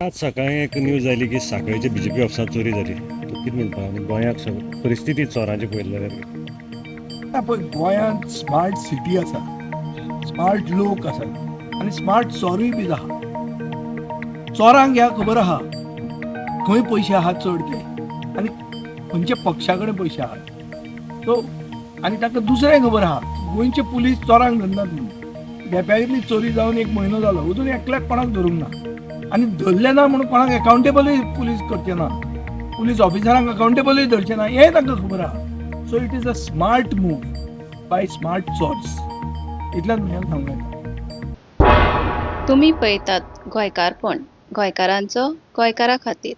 आज सकाळी एक न्यूज आयली की साखळेचे बीजेपी ऑफिसांत चोरी जाली. तूं कितें म्हणटा आनी गोंयाक परिस्थिती चोरांची पळयली जाल्यार? ना, पळय, गोंयांत स्मार्ट सिटी आसा, स्मार्ट लोक आसात आनी स्मार्ट चोरूय बीन आहा. चोरांक ह्या खबर आहा खंय पयशे आहात चड ते आनी खंयच्या पक्षा कडेन पयशे आहात. सो आनी ताका दुसरें खबर आहा, गोंयचे पुलीस चोरांक धरनात म्हणून. धेंप्यातली चोरी जावन एक म्हयनो जालो, अजून एकल्याक कोणाक धरूंक ना आनी धरले ना म्हणून कोणाक एकाउंटेबलूय पुलीस करचे ना, पुलीस ऑफिसरांक अकाउंटेबलूय धरचे ना, हें तांकां खबर आहा. So it is a smart move by smart chores, इतल्यान म्हज्यान सांगूं येता. तुमी पळयतात गोंयकारपण, गोंयकारांचो गोंयकारा खातीर.